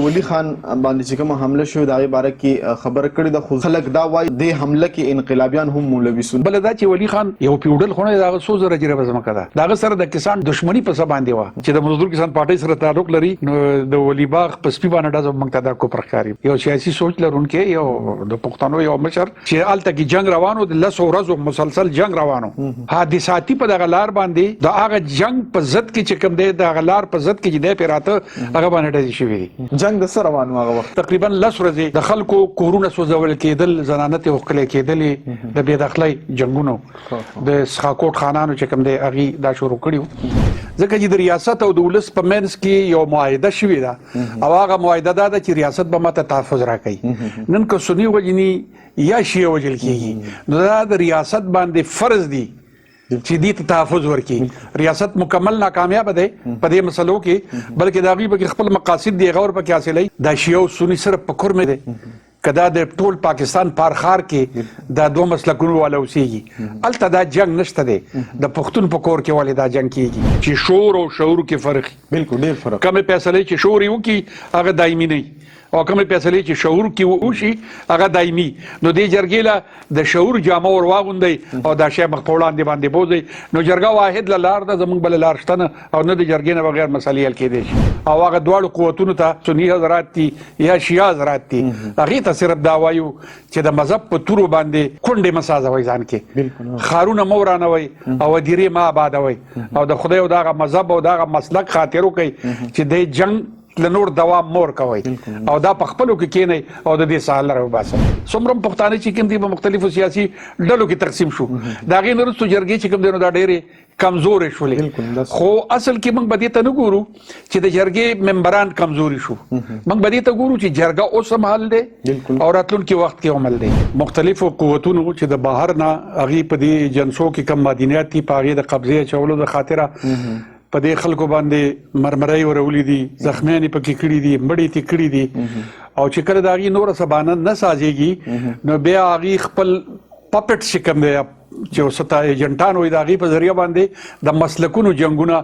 ولی خان باندې چې کومه حمله شوې د هغې باره کې خبره کړې ده، خو خلک دا وايي دې حمله کې انقلابیان هم ملوث وو. بله دا چې ولي خان یو پیوډل خو نه دی، د هغه څو زره جریبه ځمکه ده، د هغه سره د کسان دښمني په څه باندې وه چې د مزدور کسان پارټۍ سره تعلق لري، نو د ولي باغ په سپي باندې ډز موږ ته دا کفر ښکاري. یو سیاسي سوچ لرونکی یو د پښتنو یو مشر چې هلته کې جنګ روان و، د لسو ورځو مسلسل جنګ روان و، حادثاتي په دغه لار باندې د هغه جنګ په ضد کې چې کوم دی، د هغه لار په ضد کې چې دی پرې راته هغه باندې ډزې شوې دي. جنګ د څه روان و هغه وخت؟ تقریبا لس ورځې د خلکو کورونه سوځول کېدل، زنانه ترې وښکلې کېدلې، د بې دخلۍ جنګونو د سخاکوټ خانانو چې کوم دی هغوی دا شروع کړي وو، ځکه چې د ریاست او د ولس په منځ کې یو معاهده شوې ده او هغه معاهده دا ده چې ریاست به ماته تحفظ راکوي. نن که سني وژني یا شیعه وژل کېږي، نو دا د ریاست باندې فرض دي چې دې ته تحفظ ورکړي. ریاست مکمل ناکامیاب دی په دې مسلو کې، بلکې د هغوی پکې خپل مقاصد دی، غور پکې حاصلوي. دا شیعه او سني صرف په کورمې دی، که دا د ټول پاکستان په هر ښار کې دا دوه مسلکونو والا اوسېږي، هلته دا جنګ نشته دی. د پښتون په کور کې ولې دا جنګ کېږي؟ چې شور او شعور کې فرق، بالکل ډېر فرق. کومې فیصلې چې شور یې وکړي هغه دایمي نه وي، او کومې فیصلې چې شعور کې وشي هغه دایمي. نو دې جرګې له د شعور جامه ور واغوندئ او دا شی مخ په وړاندې باندې بوځئ. نو جرګه واحد له لار ده، زمونږ بله لار شته نه، او نه د جرګې نه بغیر مسلې حل کېدای شي. او هغه دواړو قوتونو ته، سني حضرات دي یا شیعه حضرات دي، هغې ته صرف دا وایو چې د مذهب په تورو باندې کونډې مه سازوئ، ځان کې ښارونه مه ورانوئ او هدیرې مه آبادوئ، او د خدای او د هغه مذهب او د هغه مسلک خاطر وکړئ چې د جنګ له نور دوام مور کوي، او دا په خپلو کې کینئ او د دې سهل راوباسئ. څومره هم پښتانه چې کوم دي په مختلفو سیاسي ډلو کې تقسیم شو، د هغې نه وروسته جرګې چې کوم دی نو دا ډېرې کمزورې شولې. خو اصل کې موږ به دې ته نه ګورو چې د جرګې ممبران کمزوري شو، موږ به دې ته ګورو چې جرګه اوس هم حل دی او راتلونکي وخت کې هم حل دی. مختلفو قوتونو چې د بهر نه هغې په دې جنسو کې کم معدنیات دي، په هغې د قبضې اچولو د خاطره په دې خلکو باندې مرمرۍ ورولې دي، زخمیان یې پکې کړي دي، مړي ترې کړي دي، او چې کله د هغې نوره څه بانه نه سازېږي نو بیا هغې خپل پپټ چې کوم دی چې اوس ته ایجنټان وایي، د هغې په ذریعه باندې د مسلکونو جنګونه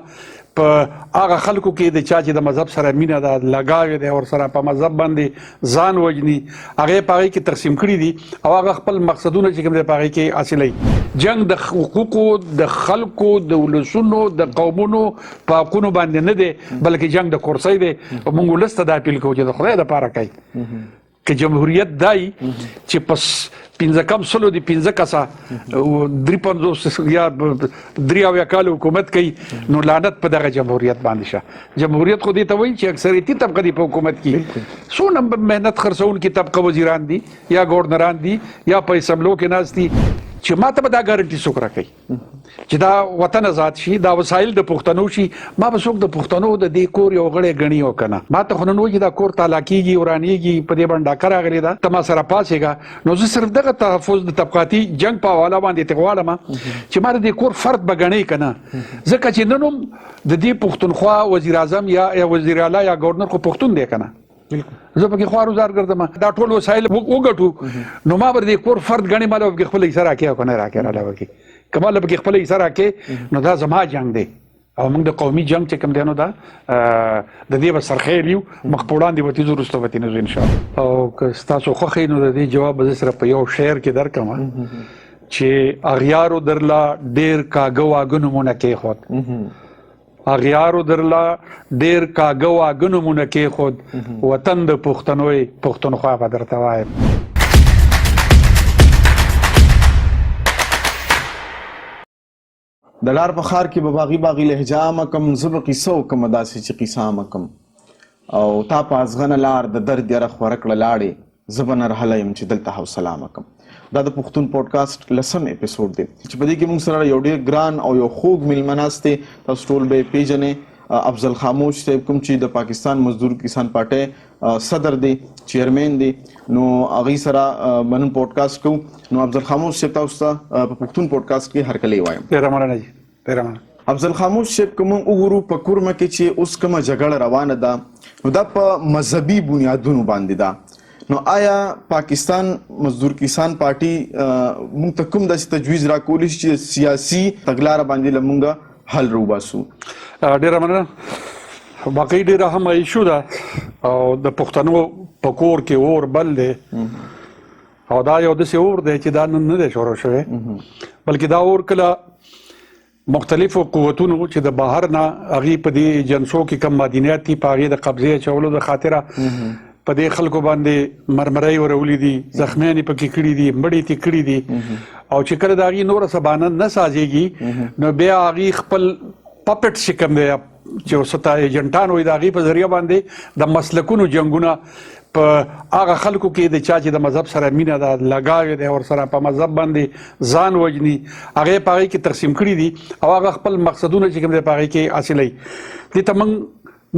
په هغه خلکو کې د چا چې د مذهب سره مینه ده، لګاوې دی ورسره، په مذهب باندې ځان وژني، هغه په هغې کې تقسیم کړي دي او هغه خپل مقصدونه چې کوم دی په هغې کې حاصلوي. جنګ د حقوقو، د خلکو، د ولسونو، د قومونو په حقونو باندې نه دی، بلکې جنګ د کرسۍ دی. او موږ ولس ته دا اپیل کوو چې د خدای دپاره کوي که جمهوریت دای چې پس پنځه کم سلو دی پنځه کسه 53 یا 73 کال حکومت کوي، نو لعنت په دغه جمهوریت باندې شه. جمهوریت خو دې ته وایي چې اکثریتي طبقه دی په حکومت کې، څو نمبر مهنت خرڅونکي طبقه وزیران دي یا ګورنران دي یا په اسمبلو کې ناست دي، چې ما ته به دا ګارنټي څوک راکوي چې دا وطن آزاد شي، دا وسایل د پښتنو شي، ما به څوک د پښتنو د دې کور یو غړی ګڼي او که نه؟ ما ته خو نن وایي چې دا کور تالا کېږي، ورانېږي، په دې باندې ډاکه راغلې ده، ته ما سره پاڅېږه. نو زه صرف دغه تحفظ د طبقاتي جنګ په حواله باندې ترې غواړم چې ما د دې کور فرد به ګڼې که نه؟ ځکه چې نن هم د دې پښتونخوا وزیر اعظم یا وزیر اعلی یا ګورنر خو پښتون دی که نه؟ زه پکې خوار وزار ګرځم، دا ټول وسایل وګټو، نو ما بر دې کور فرد غني، مال پکې خپل حصہ راکې او کنه راکې را لوي، کمال پکې خپل حصہ راکې، نو دا زما جنگ دی. او موږ د قومي جنگ چې کوم دی نو دا د دې به سرخیل یو، مخ په وړاندې به تیز وروسته به ترې نه ځو ان شاء الله. او که ستاسو خوښه وي نو د دې جواب به زه سره په یو شعر کې درکړم چې اغیارو درله ډېر کاږه واږه نومونه کېښود، اغیارو درله ډېر کاږه واږه نومونه کېښود، وطن د پښتنو یې پښتونخوا به درته وایم. د لار په ښار کې به باغي باغي لهجه عامه کم، زه به قیصه وکم داسې چې قیصه عامه کم، او تا په ازغنه لار د درد یره خوره کړه لاړې، زه به نرهله یم چې دلته حوصله عامه کم. دا د پښتون پودکاسټ لسم اپیسوډ دی چې په دې کې موږ سره یو ډیر ګران او یو خوږ میلمه ناست دی، تاسو ټول به یې پېژنئ، افضل خاموش صاحب، کوم چې د پاکستان مزدور کسان پارټۍ صدر دی، چیرمن دی. نو هغوی سره به نن پودکاسټ کوو. نو افضل خاموش صاحب، تاسو ته په پښتون پودکاسټ کې هرکلی وایم. ډېره مننه جي، ډېره مننه. افضل خاموش صاحب، که موږ وګورو په کورمه کې چې اوس کومه جګړه روانه ده، نو دا په مذهبي بنیادونو باندې ده. نو آیا پاکستان مزدور کسان پارټي موږ ته کوم داسې تجویز راکولی شي چې سیاسي تګلاره باندې له موږ حل راوباسو؟ ډېره مننه. واقعي ډیره اهمه ایشو ده او د پښتنو په کور کې اور بل دی او دا یو داسې اور دی چې دا نن نه دی شروع شوی، بلکې دا اور کله مختلفو قوتونو چې د بهر نه هغې په دې ایجنسو کې کم معدنیات دي، په هغې د قبضې اچولو د خاطره په دې خلکو باندې مرمرۍ ورولې دي، زخمیان یې پکې کړي دي، مړي ترې کړي دي، او چې کله د هغې نوره څه بانه نه سازېږي نو بیا هغې خپل پپټ چې کوم دی چې اوس ته ایجنټان وایي د هغې په ذریعه باندې د مسلکونو جنګونه په هغه خلکو کې د چا چې د مذهب سره مینه ده، لګاوی دی ورسره، په مذهب باندې ځان وژني، هغه په هغې کې تقسیم کړي دي او هغه خپل مقصدونه چې کوم دی په هغې کې حاصلوي. دې ته موږ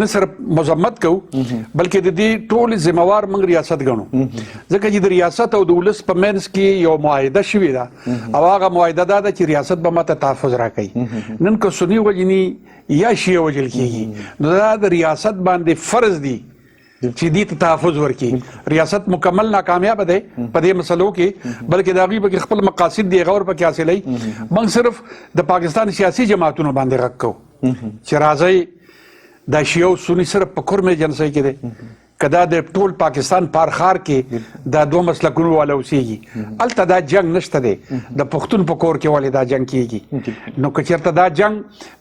نه صرف مذمت کوو بلکې د دې ټول ذمہوار موږ ریاست ګڼو، ځکه چې د ریاست او د ولس په منځ کې یو معاهده شوې ده او هغه معاهده دا ده چې ریاست به ماته تحفظ راکوي. نن که سني وژني یا شیعه وژل کېږي نو دا د ریاست باندې فرض دی چې دې ته تحفظ ورکړي. ریاست مکمل ناکامیاب دی په دې مسلو کې، بلکې د هغوی پکې خپل مقاصد دی غور پکې حاصلوي. موږ صرف د پاکستان سیاسي جماعتونو باندې غږ کوو چې راځئ دا شیعه او سني صرف په کورمې ایجنسۍ کې دی، که دا د ټول پاکستان په هر ښار کې دا دوه مسلکونو والا اوسېږي، هلته دا جنګ نشته دی. د پښتون په کور کې ولې دا جنګ کېږي؟ نو که چېرته دا جنګ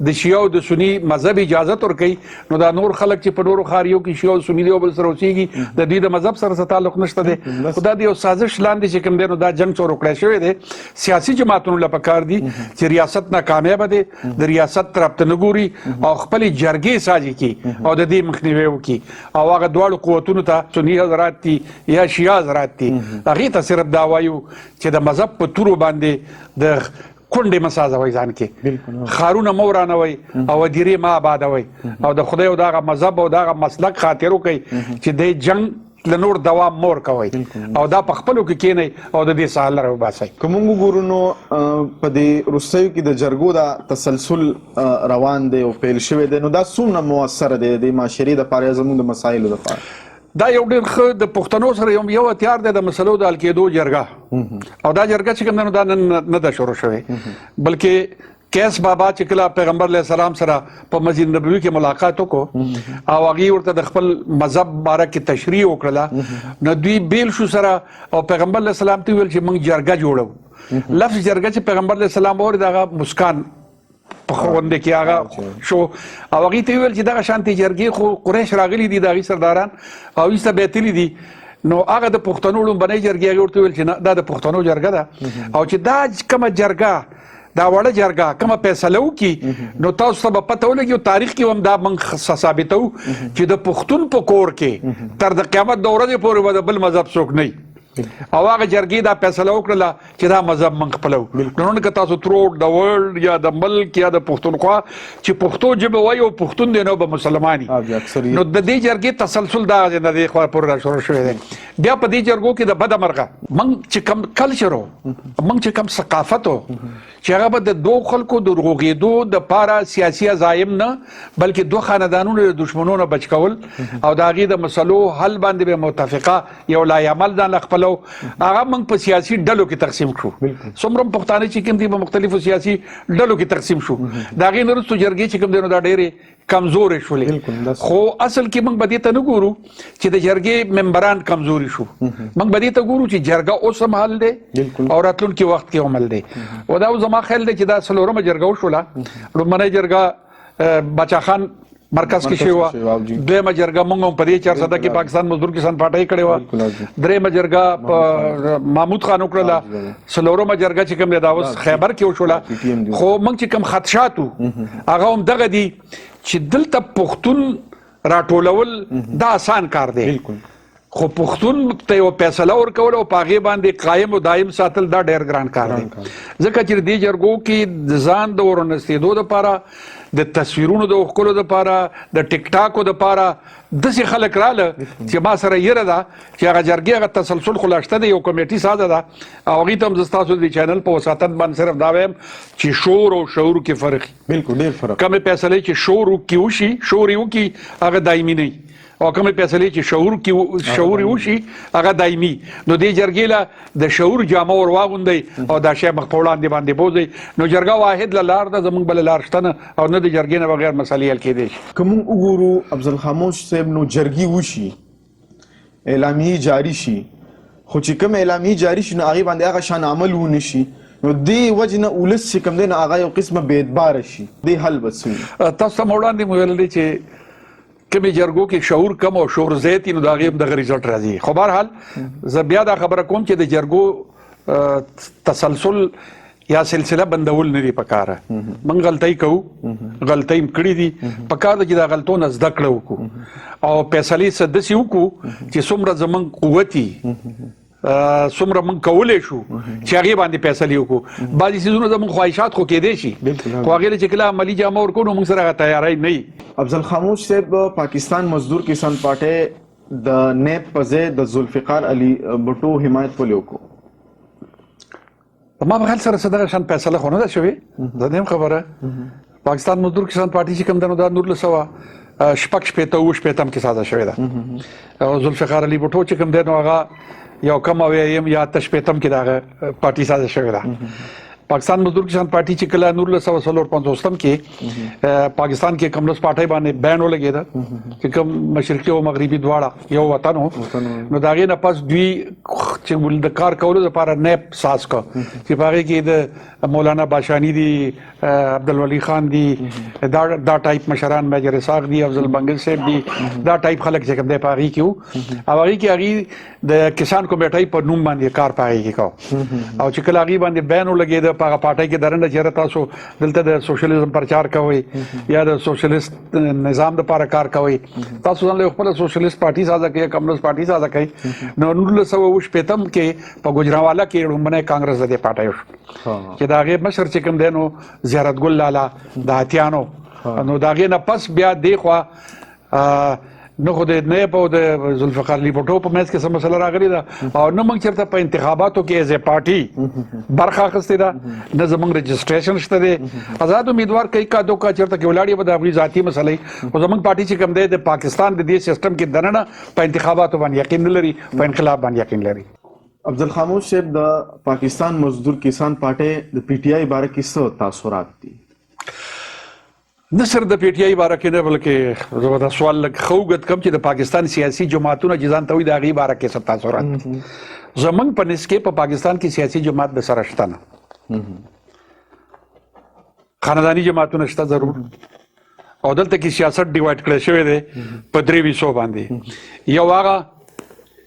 د شیعه او د سني مذهب اجازه ورکوي نو دا نور خلک چې په نورو ښاریو کې شیعه او سني دی او بل سره اوسېږي د دوی د مذهب سره څه تعلق نشته دی. خو دا د یو سازش لاندې چې کوم دی نو دا جنګ څور کړی شوی دی. سیاسي جماعتونو له پکار دي چې ریاست ناکامیابه دی، د ریاست طرف ته نه ګوري او خپلې جرګې سازي کړي او د دې مخنیوی وکړي او هغه دواړو قوتونو ته سني حضرات دي یا شیعه حضرات دي هغې ته صرف دا وایو چې د مذهب په تورو باندې د کونډې مه سازوئ، ځان کې ښارونه مه ورانوئ او هدیرې مه آبادوئ او د خدای او د هغه مذهب او د هغه مسلک خاطر وکړئ چې د جنګ له نور دوام مه ورکوئ او دا په خپلو کې کښېنئ او د دې څخه لرې وباسئ. که موږ وګورو نو په دې وروستیو کې د جرګو دا تسلسل روان دی او پیل شوی دی، نو دا څومره موثر دی د دې معاشرې دپاره یا زموږ د مسایلو دپاره؟ دا یو ډېر ښه د پښتنو سره یو هتیار دی د مسلو د حل کېدو جرګه، او دا جرګه چې کوم ده نو دا نن نه ده شروع شوې، بلکې قیس بابا چې کله پیغمبر علیه السلام سره په مسجد نبوي کې ملاقات وکړو او هغې ورته د خپل مذهب باره کې تشریح وکړله نو دوی بیل شو سره او پیغمبر علیه السلام ته وویل چې موږ جرګه جوړو. لفظ جرګه چې پیغمبر علیه السلام اورېد هغه مسکان په غونډه کې هغه شو او هغې ته وویل چې دغه شانتې جرګې خو قریش راغلي دي، د هغې سرداران او ایسته بیا تللي دي. نو هغه د پښتنو لومبنۍ جرګې هغې ورته وویل چې نه دا د پښتنو جرګه ده او چې دا کومه جرګه دا وړه جرګه کومه فیصله وکړي نو تاسو ته به پته ولګي او تاریخ کې هم دا موږ ثابتوو چې د پښتون په کور کې تر د قیامت د ورځې پورې به د بل مذهب څوک نه وي. او هغه جرګې دا فیصله وکړله چې دا مذهب موږ خپلو. نو نن که تاسو تروټ د ورلډ یا د ملک یا د پښتونخوا چې پښتو ژبه وایي او پښتون دی نو به مسلمان وي. نو د دې جرګې تسلسل دا د دې خوا پورې را شروع شوی دی. بیا په دې جرګو کې د بده مرغه موږ چې کوم کلچر و، موږ چې کوم ثقافت و، چې هغه به د دوو خلکو د روغېدو دپاره سیاسي عزایم نه بلکې دوه خاندانونو د دښمنو نه بچ کول او د هغې د مسلو حل باندې به متفقه یو لایحه عمل ځان له خپلو، هغه موږ په سیاسي ډلو کې تقسیم کړو. څومره هم پښتانه چې کوم دي په مختلفو سیاسي ډلو کې تقسیم شو. د هغې نه وروسته جرګې چې کوم دی نو دا ډېرې کمزورې شولې. خو اصل کې موږ به دې ته نه ګورو چې د جرګې ممبران کمزوري شو، موږ به دې ته ګورو چې جرګه اوس هم حل دی او راتلونکي وخت کې هم حل دی. او دا زما خیال دی چې دا څلورمه جرګه وشوله. لومړنۍ جرګه باچا خان مرکز کې شوې وه، دویمه جرګه موږ هم په دې چارسده کې پاکستان مزدور کسان پارټۍ کړې وه، درېیمه جرګه په محمود خان وکړله، څلورمه جرګه چې کوم دی دا اوس خیبر کې وشوله. خو موږ چې کوم خدشات وو هغه هم دغه دي چې دلته پښتون راټولول دا اسان کار دی، خو پښتون ته یو فیصله ورکول او په هغې باندې قایم او دایم ساتل دا ډېر ګران کار دی. ځکه چې دې جرګو کې د ځان د ورنستېدو دپاره، د تصویرونو د وښکلو دپاره، د ټیک ټاکو دپاره داسې خلک راله چې ما سره یره ده چې هغه جرګې هغه تسلسل خو لا شته دی، یو کمیټي ساده ده او هغې ته هم زه ستاسو د چینل په وساطت باندې صرف دا وایم چې شور او شعور کې فرق وي. بالکل ډېر فرق. کومې فیصلې چې شور کې وشي، شور یې وکړي، هغه دایمي نه وي. او کومې فیصلې چې شعور کې شعور وشي هغه دایمي. نو دې جرګې له د شعور جامه ور واغوندئ او دا شی مخ په وړاندې باندې بوځئ. نو جرګه واحد له لار ده، زموږ بله لار شته نه، او نه د جرګې نه بغیر مسلې حل کېدی شي. که موږ وګورو افضل خاموش صاحب، نو جرګې وشي، اعلامیې جاري شي، خو چې کوم اعلامیې جاري شي نو هغې باندې هغه شان عمل ونه شي، نو دې وجې نه ولس چې کوم دی نو هغه یو قسمه بې اعتباره شي. دې حل به څه وي؟ تاسو ته مو وړاندې مو ویل دي چې کومې جرګو کې شعور کم او شعور زیات وي نو د هغې هم دغه ریزلټ راځي. خو بهرحال زه بیا دا خبره کوم چې د جرګو تسلسل یا سلسله بندول نه دي پکاره. موږ غلطۍ کوو، غلطۍ هم کړې دي، پکار ده چې دا غلطو نه زده کړه وکړو او فیصلې څه داسې وکړو چې څومره زموږ قوت وي، څومره موږ کولی شو چې هغې باندې فیصلې وکړو. بعضې څیزونه زموږ خواهشات خو کېدی شي، خو هغې له چې کله عملي جامه ورکړو نو موږ سره هغه تیاری نه وي. افضل خاموش صاحب، پاکستان مزدور کسان پارټۍ د نیب په ځای د ذوالفقار علي بټو حمایت ولې وکړو؟ ما په خیال سره څه دغه شان فیصله خو نه ده شوې، زه نه یم خبره. پاکستان مزدور کسان پارټي چې کوم ده نو دا 1966 67 کې سازه شوې ده، او ذوالفقار علي بټو چې کوم دی نو هغه یو کم اویایم یا 68 کې دغه پارټي سازه شوې ده. پاکستان مزدور کسان پارټي چې کله 1954 کې پاکستان کې کمونست پارټۍ باندې بین ولګېده چې کوم مشرقي او مغربي دواړه یو وطن و، نو د هغې نه پس دوی چې د کار کولو لپاره نیپ ساز کړ چې په هغې کې د مولانا باشاني دي، عبدالولي خان دي، دا ټایپ مشران، میجر اسحاق دي، افضل بنګل صاحب دي، دا ټایپ خلک چې کوم دی په هغې کې وو. او هغې کې هغې د کسان کمیټۍ په نوم باندې کار په هغې کې کاوه. او چې کله هغې باندې بین ولګېده په هغه پارټۍ کې درنه چې تاسو دلته د سوشلیزم پرچار کوئ یا د سوشلیست نظام دپاره کار کوئ، تاسو ځان له خپله سوشلیست پارټي سازه کوئ، کمونست پارټي سازه کوئ. نو 1967 کې په ګوجرانواله کې لومړنی کانګرس د دې پارټۍ وشو چې د هغې مشر چې کوم دی نو زیارت ګل لالا د هاتیانو. نو د هغې نه پس بیا دې خوا نه خو د نیب او د ذوالفقار علي بټو په منځ کې څه مسله راغلې ده، او نه موږ چېرته په انتخاباتو کې as a party برخه اخیستې ده، نه زموږ رجسټریشن شته دی. آزاد امیدوار کوي کا دوکا چېرته کې ولاړ یې به د هغوی ذاتي مسله وي، خو زموږ پارټي چې کوم دی د پاکستان د دې سیستم کې دننه په انتخاباتو باندې یقین نه لري، په انقلاب باندې یقین لري. افضل خاموش صاحب، د پاکستان مزدور کسان پارټۍ د پي ټي آی باره کې څه تاثرات دي؟ نه صرف د پي ټي آی باره کې نه، بلکې زه به دا سوال لږ ښه اوږد کړم چې د پاکستان سیاسي جماعتونه چې ځان ته وایي د هغې باره کې څه تاثرات دي. زموږ په نس کې په پاکستان کې سیاسي جماعت د سره شته نه، خانداني جماعتونه شته ضرور، او دلته کې سیاست ډیوایډ کړی شوی دی په درې حصو باندې. یو هغه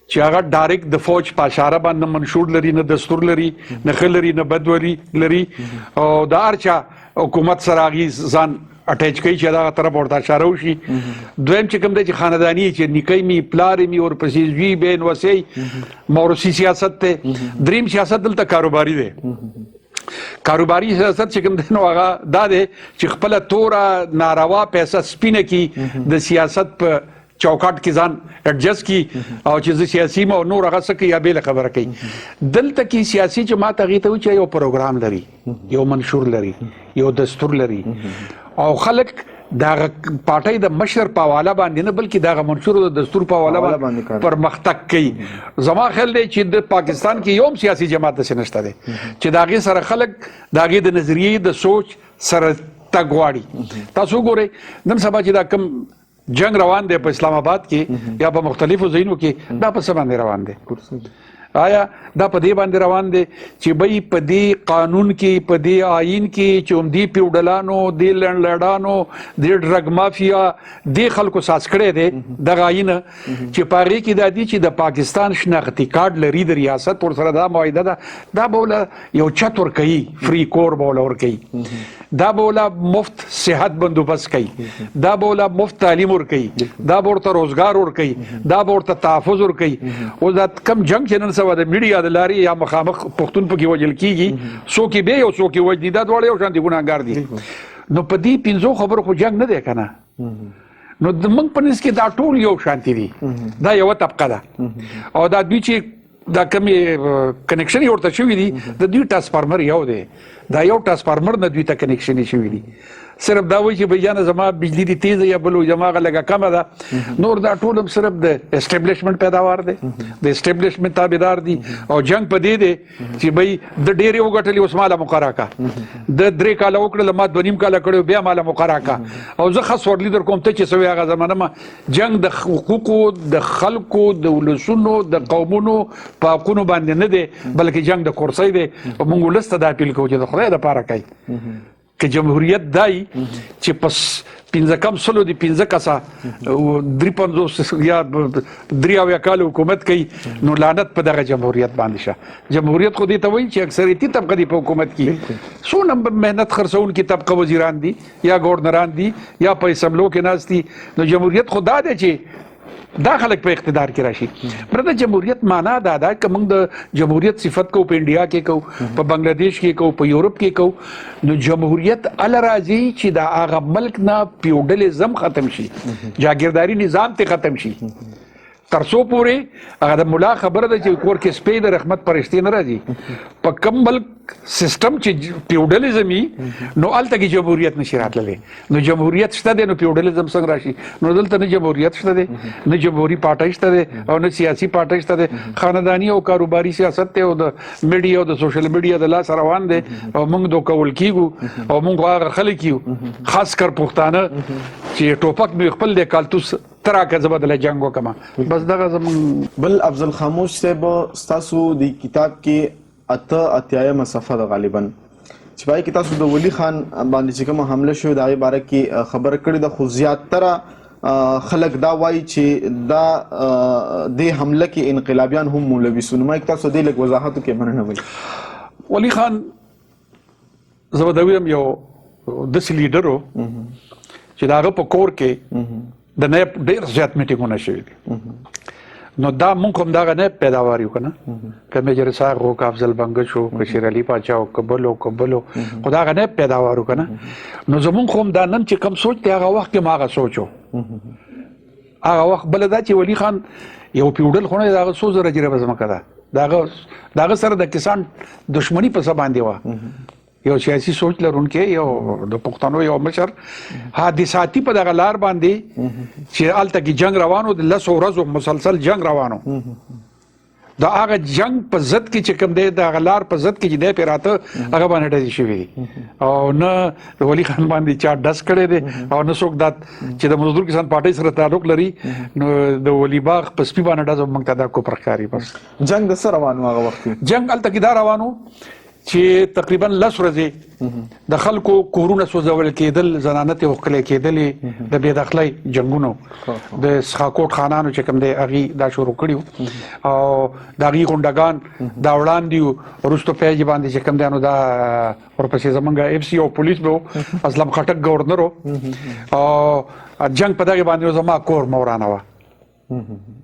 چې هغه ډایرکټ د فوج په اشاره باندې نه منشور لري، نه دستور لري، نه ښه لري، نه بد لري، او د هر چا حکومت سره هغې ځان اټیچ کوي چې دغه طرف ورته اشاره وشي. دویم چې کوم دی چې خانداني، چې نیکۍ مي، پلار مي، ورپسې زوی، بین وسۍ، موروثي سیاست دی. دریم سیاست دلته کاروباري دی. کاروباري سیاست چې کوم دی نو هغه دا دی چې خپله توره ناروا پیسه سپینه کړي، د سیاست په چوکاټ کې ځان اډجسټ کړي، او چې زه سیاسي یم او نور هغه څه کوي یا بېله خبره کوي. دلته کې سیاسي جماعت هغې ته وایي چې یو پروګرام لري، یو منشور لري، یو دستور لري، او خلک د هغه پارټۍ د مشر په حواله باندې نه بلکې د هغه منشور او د دستور په حواله باندې پرمختګ کوي. زما خیال دی چې د پاکستان کې یو هم سیاسي جماعت داسې نشته دی چې د هغې سره خلک د هغې د نظریې د سوچ سره تګ غواړي. تاسو وګورئ نن سبا چې دا کوم جنگ روان دی په اسلام آباد کې یا په مختلفو ځایونو کې، دا په څه باندې روان دی؟ آیا دا په دې باندې روان دی چې بی په دې قانون کې، په دې آئین کې چې هم دې پیوډلانو، دې لنډلړانو، دې ډرګ مافیا، دې خلکو ساز کړی دی دغه آئین، چې په هغې کې دا دي چې د پاکستان شناختي کارت لري د ریاست ورسره دا معاهده ده، دا به وله یو چت ورکوي، فری کور به وله ورکوي، دا به وله مفت صحت بندوبست کوي، دا به وله مفت تعلیم ورکوي، دا به ورته روزګار ورکوي، دا به ورته تحفظ ورکوي. اوس دا کم جنګ چې نن سبا د میډیا د لارې یا مخامخ پښتون پکې وژل کېږي، څوک یې بې او څوک یې وژني، دا دواړه یو شان دي، ګناهګار دي. نو په دې پنځو خبرو خو جنګ نه دی که نه؟ نو د موږ په نس کې دا ټول یو شانتي دي، دا یوه طبقه ده، او دا دوی چې دا کومې کنکشن یې ورته شوي دي، د دوی ټرانسفارمر یو دی، دا یو ټرانسفارمر نه دوی ته کنکشن یې شوي دي. صرف دا وایي چې بھیجانه زما بجلی دی تیزه یا بلو زما لګه کمه ده. نور دا ټول هم صرف د اسټابلیشمنت پیداوار دی، د اسټابلیشمنت تابعدار دي. او جنگ په دې دی چې بھئی د ډېرې وګټلې اوس ماله مقرره کا، د 3 کاله وکړل ما 2.5 کاله کړو بیا ماله مقرره کا، او زه خاص ورلی در کوم ته چې سوی هغه زمانه ما. جنگ د حقوقو د خلکو د ولسونو د قومونو په حقونو باندې نه دی، بلکې جنگ د کرسۍ دی. او موږ ولس ته دا اپیل کوو چې د خدای دپاره کوي که جمهوریت دای چې پس 15 کم سلو دی 15 کسه 53 یا 73 کال حکومت کوي، نو لعنت په دغه جمهوریت باندې شه. جمهوریت خو دې ته وایي چې اکثریتي طبقه دی په حکومت کې، څو نمبر مهنت خرڅونکي طبقه وزیران دي یا گورنران دي یا په اسمبلو کې ناست دي. نو جمهوریت خو دا دی چې دا خلک په اقتدار کې راشي. پر د جمهوریت معنا دا ده که موږ د جمهوریت صفت کو په انډیا کې کو، په بنگلاديش کې کو، په یورپ کې کو، نو جمهوریت ال راځي چې دا هغه ملک نه پیوډلیزم ختم شي، جاګیرداری نظام ته ختم شي. تر څو پورې هغه د مولا خبره ده چې کور کې سپی د رحمت پرشتې نه راځي. په کم ملک سیستم چې پیوډلیزم وي نو هلته کې جمهوریت نشي راتللی. نو جمهوریت شته دی نو پیوډلیزم څنګه راشي؟ نو دلته نه جمهوریت شته دی، نه جمهوري پارټۍ شته دی، او نه سیاسي پارټۍ شته دی. خانداني او کاروباري سیاست دی او د میډیا او د سوشل میډیا د لاس روان دی، او موږ دوکول کیږو. او موږ هغه خلک یو خاص کر پښتانه چې ټوپک مې خپل دی کالتوس تراکه زه به دله جنګ وکړم. بس دغه زموږ. بل افضل خاموش صاحب، ستاسو د کتاب کې 88 صفحه ده غالباً چې پای کې تاسو د ولی خان باندې چې کومه حمله شوې د هغې باره کې خبره کړې ده، خو زیاتره خلک دا وایي چې دا دې حمله کې انقلابیان هم ملوث وو. نو ما تاسو دې لږ وضاحت وکړئ، مننه به. ولی خان زه به دا ویم یو داسې لیډر و چې د هغه په کور کې د نیپ ډېر زیات میټینګونه شوي دي. نو دا مونږ هم دغه نیپ پیداوار یو که نه، که میجر اسحاق و، که افضل بنګش و، که شیر علي پاچا و، که بل و، که بل و، خو دغه نیپ پیداوار و که نه. نو زمونږ خو هم دا نن چې کوم سوچ دی هغه وخت کې هم هغه سوچ و. هغه وخت بله دا چې ولی خان یو پیوډل خو نه دی، د هغه څو زره جریبه ځمکه ده، د هغه سره د کسان دښمني په څه باندې وه. یو سیاسي سوچ لرونکی یو د پښتنو یو مشر حادثاتي په دغه لار باندې چې هلته کې جنگ روانو، د 10 ورځو مسلسل جنگ روانو، د هغه جنگ په ضد کې چې کوم دی، د هغه لار په ضد کې چې دی پرې راته هغه باندې ډزې شوې دي. او نه د ولی خان باندې چا ډز کړی دی او نه څوک دا چې د مزدور کسان پارټۍ سره تعلق لري، نو د ولی باغ په سپي باندې ډز موږ ته دا کوپر ښکاري. بس جنگ د څه روان و هغه وخت کې؟ جنگ هلته کې دا روان و چې تقریبا 10 ورځې د خلکو کورونه سوځول کېدل، زنانه ترې وښکلې کېدلې، د بې دخلۍ جنګونو د سخاکوټ خانانو چې کوم دی هغې دا شروع کړي وو، او د هغې غونډګان دا وړاندې وو. وروسته پیج باندې چې کوم دی نو دا ورپسې زمونږ اف سي او پولیس به و، اسلم خټک ګورنر و، او جنګ په دغې باندې و. زما کور مه ورانوه،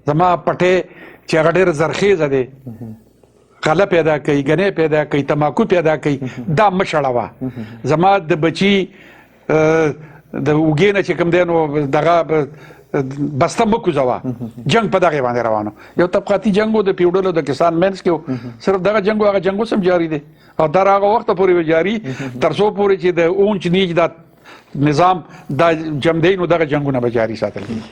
زما پټی چې هغه ډېر زرخیزه دی، غله پیدا کوي، ګنې پیدا کوي، تماکو پیدا کوي، دا مه شړوه. زما د بچي د اوږې نه چې کوم دی نو دغه بسته مه کوزوه. جنګ په دغې باندې روانو، یو طبقاتي جنګ و د پیوډلو د کسان منځ کې و، صرف دغه جنګ و. هغه جنګ اوس هم جاري دی او دا هغه وخته پورې به جاري تر څو پورې چې د اونچ نیچ دا نظام دا جمدی، نو دغه جنګونه به جاري ساتل کېږي.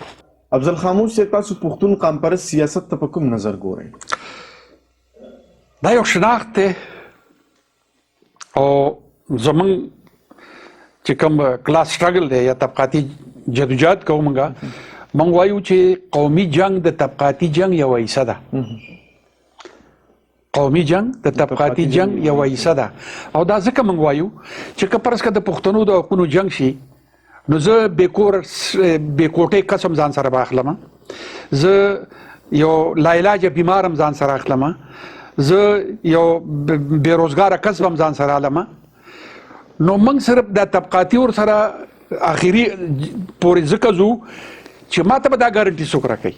افضل خاموش صاحب، تاسو پښتون قامپرست سیاست ته په کوم نظر ګورئ؟ دا یو شناخت دی او زمونږ چې کوم کلاس سټرګل دی یا طبقاتي جدوجہد کوو، مونږ وایو چې قومي جنگ د طبقاتي جنگ یوه حصه ده. قومي جنگ د طبقاتي جنگ یوه حصه ده. او دا ځکه مونږ وایو چې که فرض که د پښتنو د حقونو جنگ شي، نو زه بې کور بې کوټې قسم ځان سره به اخلم، زه یو لاعلاجه بیمارم ځان سره اخلم، زه یو بې روزګاره کس به هم ځان سره اخلم. نو موږ صرف دا طبقاتي ور سره اخري پورې ځکه ځو چې ما ته به دا ګارنټي څوک راکوي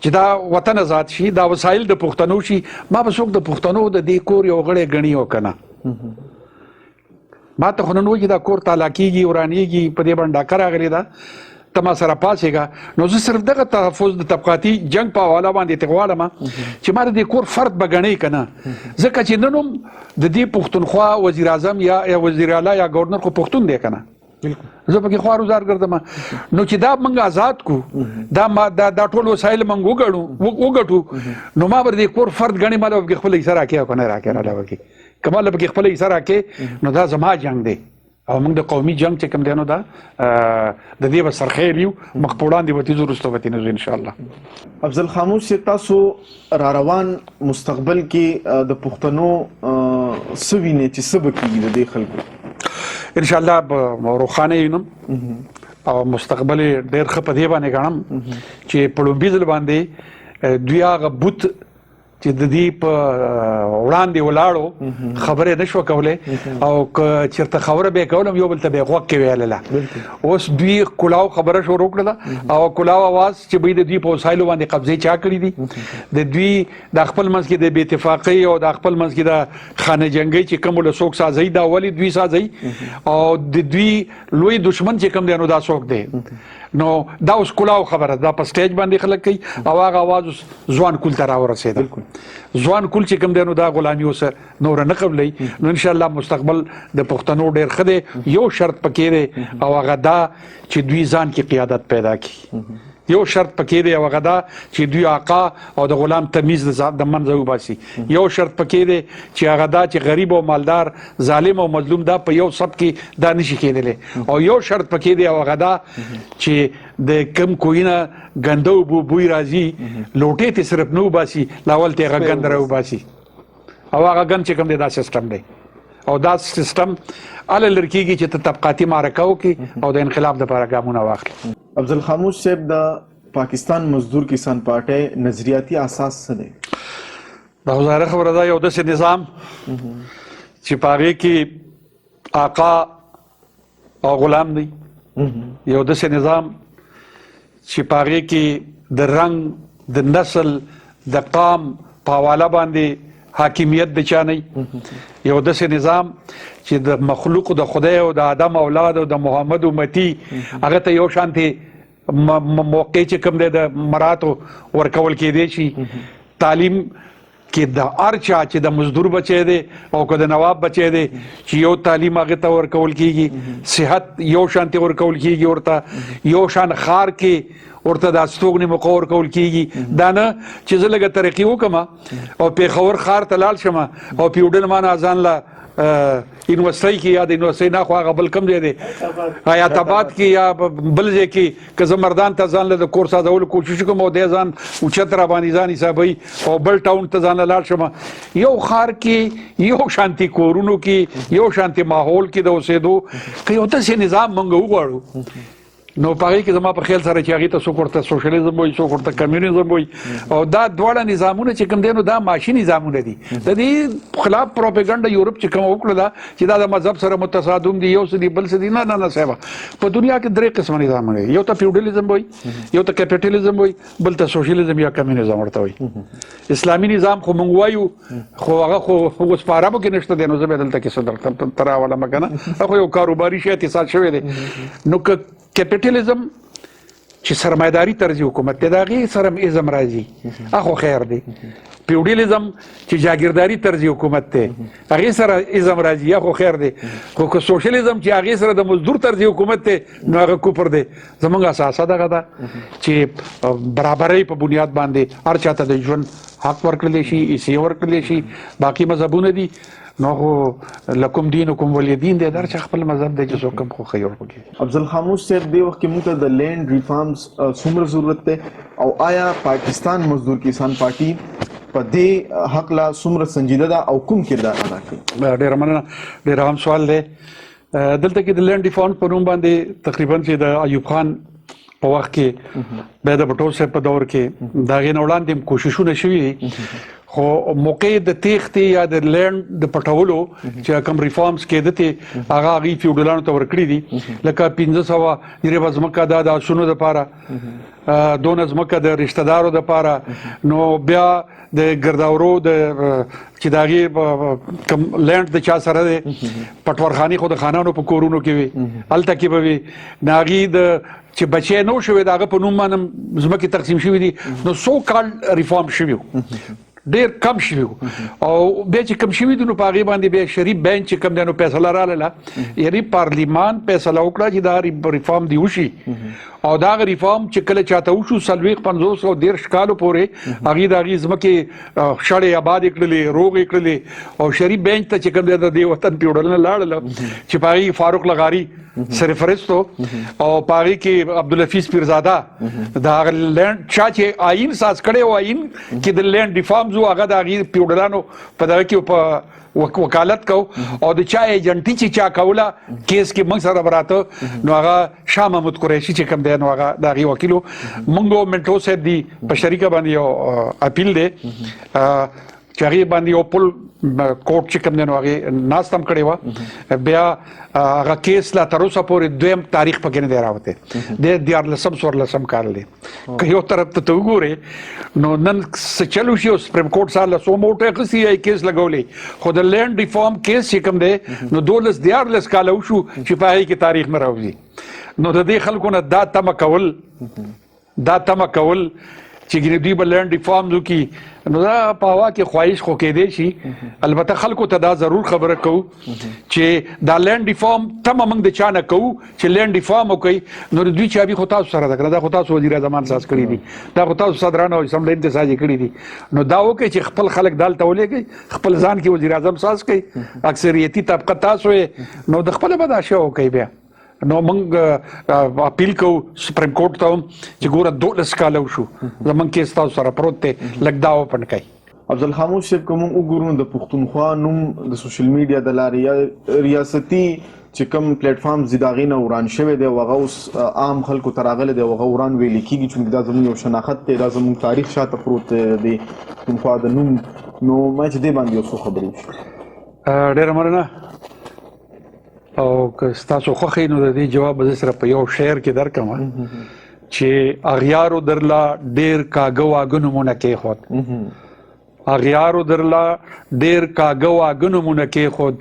چې دا وطن آزاد شي، دا وسایل د پښتنو شي، ما به څوک د پښتنو د دې کور یو غړی ګڼي او که نه؟ ما ته خو نن وایي چې دا کور تالا کېږي، ورانېږي، په دې باندې ډاکه راغلې ده، ته ما سره پاڅېږه. نو زه صرف دغه تحفظ د طبقاتي جنګ په حواله باندې ته غواړم چې ما د دې کور فرد به ګڼې که نه؟ ځکه چې نن هم د دې پښتونخوا وزیر اعظم یا وزیر اعلی یا ګورنر خو پښتون دی که نه؟ زه پکې خوار وزار ګرځم. نو چې دا موږ آزاد کو، دا ما دا ټول وسایل موږ وګڼو وګټو، نو ما بر دې کور فرد غني مال په خپل حصہ راکې او کنه راکې را لوي کمال په خپل حصہ راکې، نو دا زما جنگ دی او موږ د قومي جنگ چې کوم دی نو دا د دې به سرخیل یو مخ په وړاندې به تیز وروسته به تینځو ان شاء الله. افضل خاموش صاحب، تاسو را روان مستقبل کې د پښتنو څه وینئ چې څه به کېږي د دې خلکو؟ ان شاء الله روښانه یې او مستقبل ډېر ښه په دې باندې ګڼم چې په لومړي ځل باندې دوی هغه بوت چې د دې په وړاندې ولاړو خبرې نشو کولای، او که چیرته خبره به کولم یو بل ته به غوږ کې ویلله. اوس دوی کلاو خبره شروع کړله او کلاو اواز چې به د دوی په وسایلو باندې قبضې چا کړې دي، د دوی د خپل منځ کې د بې اتفاقۍ او د خپل منځ کې د خانه جنګۍ چې کوم له څوک سازي دا ولې دوی سازي، او د دوی لوی دشمن چې کوم دی نو دا څوک دی. نو دا اوس کلاو خبره دا په سټیج باندې خلک کوي او هغه اواز اوس ځوان کول ته راورسېده. ځوان کول چې کوم دی نو دا غلامي اوس نوره نه قبلوي. نو ان شاء الله مستقبل د پښتنو ډېر ښه دی. یو شرط پکې دی او هغه دا چې دوی ځان کې قیادت پیدا کړي. یو شرط پکې دی او هغه دا چې دوی آقا او د غلام تمیز د منځه وباسي. یو شرط پکې دی چې هغه دا چې غریب او مالدار، ظالم او مظلوم دا په یو سب کې دا نشي کېدلی. او یو شرط پکې دی او هغه دا چې د کم کوینه ګنده اوبو بوی راځي، لوټې ته صرف نه وباسي، لاول ته هغه ګند راوباسي. او هغه ګند چې کوم دی دا سیستم دی، او دا سیستم هله لرې کېږي چې ته طبقاتي معرکه وکړې او د انقلاب دپاره ګامونه واخلې. افضل خاموش صاحب، د پاکستان مزدور کسان پارټۍ نظریاتي اساس څه دی؟ دا خو ظاهره خبره ده، یو داسې نظام چې په هغې کې آقا او غلام دی، یو داسې نظام چې په هغې کې د رنګ، د نسل، د قام په حواله باندې حاکمیت د چا نه، یو داسې نظام چې د مخلوق د خدای او د آدم اولاد او د محمد امتي هغه ته یو شانتې موقع چې کوم دی د مراتو ورکول کېدی شي. تعلیم کې د هر چا چې د مزدور بچی دی او که د نواب بچی دی چې یو تعلیم هغه ته ورکول کېږي، صحت یو شانتې ورکول کېږي، ورته یو شان ښار کې ورته د استوګنې موقع ورکول کېږي. دا نه چې زه لږه ترقي وکړم او پېښور ښار ته لاړ شم او پیوډل ما نه ځان له یونیورسټۍ کې یا د یونیورسټۍ نه خو هغه بل کوم ځای دی، حیات آباد کې یا بل ځای کې، که زه مردان ته ځان له د کور سازولو کوشش وکړم او دی ځان اوچت را باندې ځان حسابوي او بل ټاون ته ځان له لاړ شم، یو ښار کې یو شانتي کورونو کې یو شانتي ماحول کې د اوسېدو که یو داسې نظام موږ وغواړو، نو په هغې کې زما په خیال سره چې هغې ته څوک ورته سوشلیزم وایي، څوک ورته کمیونیزم وایي، او دا دواړه نظامونه چې کوم دی نو دا معاشي نظامونه دي. د دې خلاف پروپاګنډه یورپ چې کومه وکړله چې دا د مذهب سره متصادم دي، یو څه دي بل څه دي، نه نه نه صاحبه، په دنیا کې درې قسمه نظامونه دي، یو ته فیوډالیزم وایي، یو ته کپیټالیزم وایي، بل ته سوشلیزم یا کمیونیزم ورته وایي. اسلامي نظام خو موږ وایو، خو هغه خو اوس په عربو کې نشته دی، نو زه به دلته کې څه درته راولم که نه، هغه خو یو کاروباري شی اتصال شوی دی. نو که کپیټالیزم چې سرمایداري طرز حکومت دی، د هغې سره هم ازم راځي، هغه خو خیر دی. فیوډالیزم چې جاګیرداري طرز حکومت دی، هغې سره ازم راځي، هغه خو خیر دی. خو که سوشلیزم چې هغې سره د مزدور طرز حکومت دی، نو هغه کفر دی. زمونږ اساسه دغه ده چې برابرۍ په بنیاد باندې هر چا ته د ژوند حق ورکړلی شي، حصې ورکړلی شي. باقي مذهبونه دي، نو خو لکم دینکم ولی دین دی، هر چا خپل مذهب دی چې څوک هم خوښوي ورپکې. افضل خاموش صاحب، دې وخت کې موږ ته د لینډ ریفارمز څومره ضرورت دی، او آیا پاکستان مزدور کسان پارټي په دې حق لا څومره سنجیده ده او کوم کردار ادا کوي؟ ډېره مننه، ډېر اهم سوال دی. دلته کې د لینډ ریفارم په نوم باندې تقریباً چې د ایوب خان په وخت کې، بیا د بټو صاحب په دور کې، د هغې نه وړاندې هم کوششونه شوي دي، خو موقع د تېښتې یا د لینډ د پټولو چې کوم ریفارمز کېده تې هغه هغوی فیوډلانو ته ورکړي دي، لکه 500 جریبه ځمکه ده د اسونو دپاره، دونه ځمکه د رشته دارو دپاره. نو بیا د ګرداورو د چې د هغې کوم لینډ د چا سره دی، پټورخانې خو د خانانو په کورونو کې وي، هلته کې به وي. نو هغې د چې بچی نه و شوی د هغه په نوم باندې ځمکې تقسیم شوي دي. نو څو کال ریفارم شوي وو. ډیر کم شوي او بیا چې کم شوي دي نو په هغې باندې بیا شریف بینچ چې کوم دی نو فیصله راغله، یعنی پارلیمان فیصله وکړه چې دا ریفارم دی وشي، او دا ریفارم چې کله چاته وشو 40 50 او 30 کالو پورې هغې د هغې ځمکې شړې آبادې کړلې، روغې کړلې، او شریف بینچ ته چې کوم دی د دې وطن پیوړلنه لاړله چې په هغې فاروق لغاري سرفرستو او په هغې کې عبدالحفیظ پیرزاده د هغه لینډ چا چې آئین ساز کړی او آئین کې د لینډ ریفارمز وو، هغه د هغې پیوډلانو په دغه کې په وکالت کو، او د چا ایجنټي چې چا کوله کیس کې موږ سره براته، نو هغه شاه محمود قریشي چې کوم دی نو هغه د هغې وکیل و. موږ منټو صاحب دی په شریکه باندې یو اپیل دی چې هغې باندې یو پل کوټ چې کوم دی نو هغې ناست هم کړې وه، بیا هغه کیس لا تر اوسه پورې دویم تاریخ پکې نه دی راوتی، د 13 14 کال دی. که یو طرف ته ته وګورې نو نن څه چل وشي او سپریم کورټ سهار له څو موټو اخیستي یا یې کیس لګولی، خو د لینډ ریفارم کیس چې کوم دی نو 12 13 کاله وشو چې په هغې کې تاریخ نه راوځي. نو د دې خلکو نه دا تمه کول، دا تمه کول چې ګینه دوی به لینډ ریفارمز وکړي، نو دا په هوا کې خواهش خو کېدی شي. البته خلکو ته دا ضرور خبره کوو چې دا لینډ ریفارم تمه موږ د چا نه کوو چې لینډ ریفارم وکړي، نو د دوی چابي خو تاسو سره ده که نه، دا خو تاسو وزیر اعظمان ساز کړي دي، دا خو تاسو صدرانو او اسمبلۍ ته ساز کړي دي، نو دا وکړئ چې خپل خلک دلته ولېږئ، خپل ځان کې وزیر اعظم ساز کړئ، اکثریتي طبقه تاسو یې، نو د خپله به دا شی وکړئ. بیا نو موږ اپیل کوو سپریم کورټ ته هم چې ګوره 12 کاله وشو زموږ کیس تاسو سره پروت دی، لږ دا اوپن کړئ. افضل خاموش صاحب، که موږ وګورو د پښتونخوا نوم د سوشل میډیا د لارې یا ریاستي چې کوم پلیټ فارم دي د هغې نه وران شوی دی او هغه اوس عام خلکو ته راغلی دی او هغه وران ویل کېږي، چونکې دا زموږ یو شناخت دی، دا زموږ تاریخ شاته پروت دی د دې پښتونخوا د نوم، نو ما چې دې باندې یو څو خبرې وشي. ډېره مننه. او که ستاسو خوښ یې نو د دې جواب به زه سره په یو شعر کې درکړم چې اغیارو درله ډېر کاږه واږه نومونه کېښود، اغیارو درله ډېر کاږه واږه نومونه کېښود،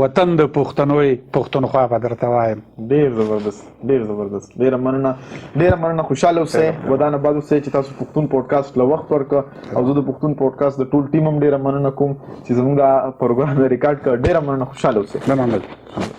وطن د پښتنو یې پښتونخوا به درته وایم. ډېر زبردست، ډېر زبردست، ډېره مننه، ډېره مننه. خوشحاله اوسئ، ودان آباد اوسئ چې تاسو پښتون پودکاسټ له وخت ورکړ، او زه د پښتون پودکاسټ د ټول ټیم هم ډېره مننه کوم چې زموږ دا پروګرام یې ریکارډ کړ. ډېره مننه، خوشحاله اوسئ. مننه.